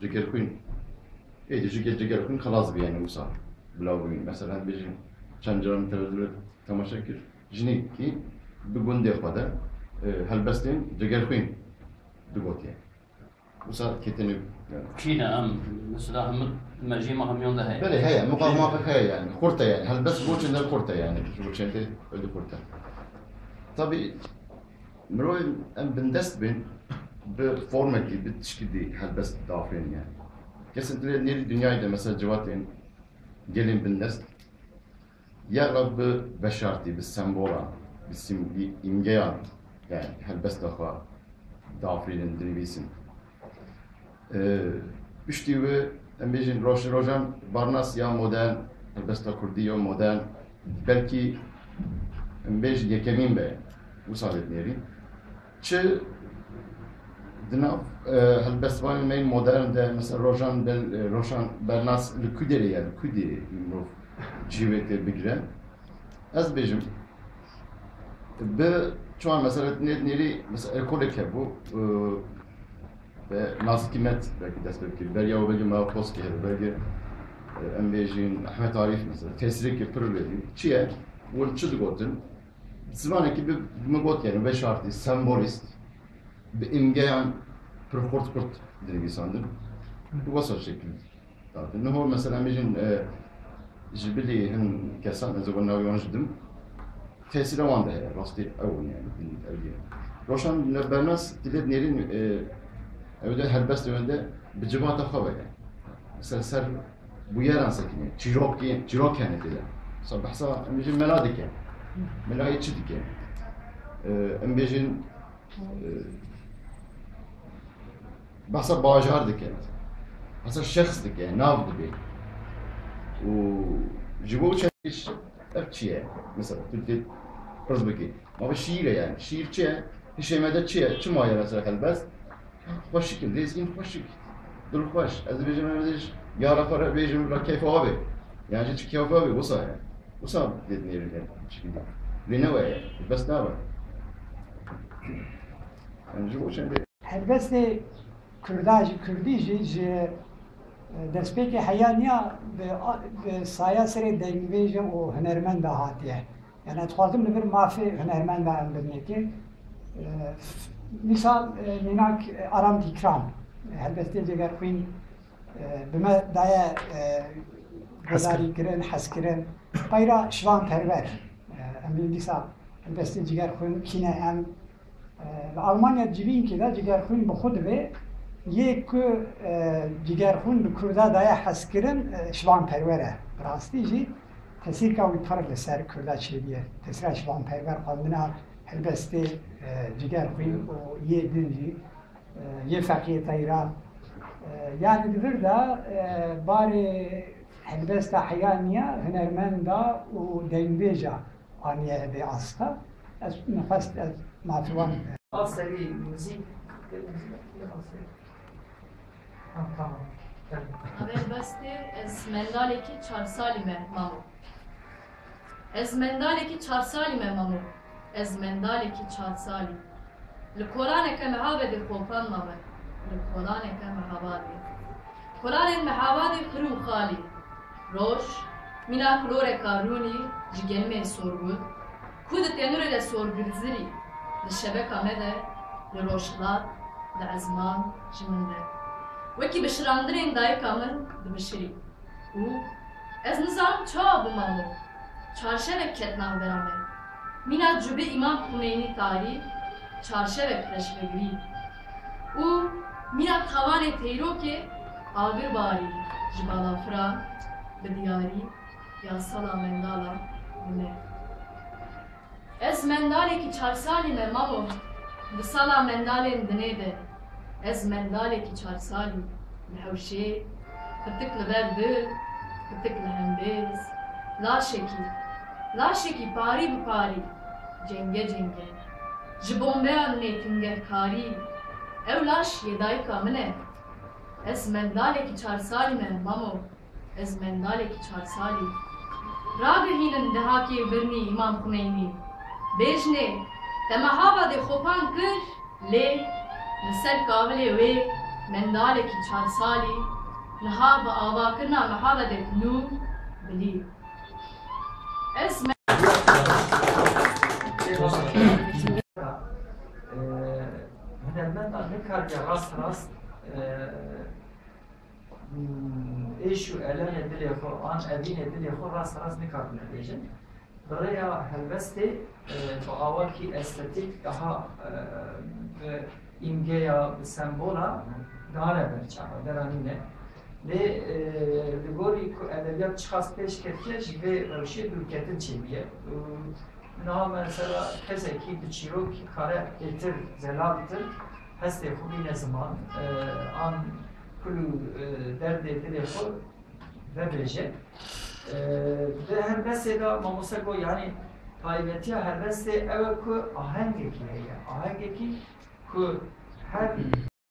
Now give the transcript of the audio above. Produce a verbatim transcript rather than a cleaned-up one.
Cigerxwîn. Êdî ji ge-, Cigerxwîn xelas bî, yani wisa bila bûyîn. Mesela bêjin çend caran televîzyonê temaşe kir, jinekî bi gundê xwe de, e, helbestên Cigerxwîn digotiye. Wisa ketine, yani. Kî ne em, mesela hemû mejiyê me hemiyan de heye. Belê heye, muqawimata heye yani. Xurt e yani. Helbest goçên de xurt e yani. Goçên de öyle xurt e. Tabii, mirovên em bindest bin, bi formekî, bi tişkî dî helbest diafirînin yani. Kesên tu lê nêrî dinyayê de mesela civatên gelên bindest, ya re bi veşartî, bi sembolan, bi sim-, bi îmgeyan, yani helbesta xwe diafirînin, dinivîsin. Ee, piştî wê, em bêjin, Roj-, Rojan Barnas ya modern, helbesta kurdî ya modern, belkî em bêjin yekemîn be, wisa lê dinêrîn. Çi di nav, e, helbestvanên me yên modern de, mesela Rojan Bel-, e, Rojan Bernas li ku derê ye, li ku derê mirov cî wê tê bigire? Ez bêjim, bi çawa mesela nê-, nêrî mesela ekolek hebû, e, ve Nazî Kîmet belkî dest pê kir, beriya wê belkî Maya Poskî hebû, belkî, e, em bêjin Ehmet Arîf mesela, tesîrekî pir lê bû. Çi ye? Win çi digotin? Zimanekî bi, bi min got, yani veşartî, sembolîst, bi îmgeyan pir xurt xurt dinivîsandin. Bi wesa şekil datin. Niho mesela em bêjin, e, ji bilî hin kesan, ez ê navê wan jî dim, tesîra wan de heye, rastî ew in yani, ew ye. Roşan Bernas, tu lê dinêrîn, e, ew de helbestê wende bi civata xwe ve ye. Mesela ser bûyeran sekine, çîrokê, çîrok hene tê de. Mesela behsa em bêjin mela dike. Melayê çi dike? Ee, em bêjin, e, behsa bajar dike. Behsa şexs dike, nav dibe. Û ji bo çend iş ev çi ye? Mesela tu dê pirs bikî. Ma bi şiîr e yani. Şiîr çi ye? Hişê me de çi ye? Çi maye mesela helbest? Xweşik in, lêzgîn xweşik. Dilxweş. Ez dibêjim, em dibêjin, yara xwe re bêjim, ra keyfa abê. Yani, çi keyfa abê, wisa ye. Wisa dê dinêrin, yani, çi bidî. Lê ne weye, bes nabe. Yani, ji bo çendê. Helbestê Kurda jî, Kurdî jî ji, e, destpêkê heya niya bi, bi saya serê dengbêj û hunermenda hatiye. Yani, ez dixwazim li vir mafê hunermenda em binêkin. E, misal, e, mînak, e, Aram Dîkran, e, helbestê Cegerxwîn, e, bi me daye, e, Hezkirin. Guhdarîkirin, hezkirin. Peyra Şivan Perwer, e, em ê dîsa helbestê Cegerxwîn kî ne em, e, li Almanya civînkê de Cegerxwîn bi xwe divê, yê ku, e, Cegerxwîn bi Kurda daye hezkirin, e, Şivan Perwer e. Bi rastî jî tesîrka wî pir li ser Kurda çêbûye. Tesîra Şivan Perwer, xwendina helbestê, e, Cegerxwîn û yê din jî, e, yê Feqiyê Teyran. E, yani di vir de, e, barê helbesta heyaniya hunermenda û dengbêja aniye vê asta. Ez nexwest ez mafê wan. Aserî muzîk. Aserî. Ha, tamam. Gel. Navê helbestê, ez mendalekî çar salî me, mamo. Ez mendalekî çar salî me, mamo. Ez mendalekî çar salî. Li kolaneke mehabedê xopan mame. Li kolaneke mehabadê. Kolanên mehabadê xir û xalî. Roj, mîna kloreka rûnî ji gelmê sorgul, ku di tenûrê de sorgilzirî, di şebeka me de, li rojhilat, di ezman ji min de. Wekî bişirandinên dayika min dibişirî. Û ez nizanim çawa bû mamo. Çarşevek ket navbera me. Mîna cubê Îmam Xumeynî tarî, çarşevek reşvegirî. Û mîna tavanê teyrokê agir barî ji balafiran bi diyarî ya sala mendala bi me. Ez mendalekî çar salî me mamo, di sala mendalên dinê de. Ez mendalekî çar salî, li hewşê, pitik li ber dil, pitik li hembêz, laşekî, laşekî parî bi parî, cenge cenge. Ji bombeyan nêtingehkarî, ew laş yê dayika min e. Ez mendalekî çar salî me mamo. Ez mendalekî çar salî. Ragihînin dehakê birnî Îmam Xumeynî. Bêjnê, te mehabadê xopan kir, lê li ser kavilê wê Mendalekî çar salî niha bi avakirina mihabedek nû bilî. Ez me- Hunermenda nikariye rast rast êş û elemê dilê xwe an evînê dilê xwe rast rast nikarbine bêjin. Bi rêya helbestê bi awakî estetîk daha bi îmgeya, bi sembola dane ber çava, dera nîne. Lê li gorî ku edebiyat çiqas pêş ketiye, ji vê rewşê dûrketin çêbûye. Niha mesela kesekî bi çîrokî kare êtir, zelaltir hestê xwe bîne ziman, an kul û derdê dilê xwe vebêje. Di helbestê de mamoste got, yanî taybetiya helbestê ew e ku ahengekî heye. Ahengekî ku her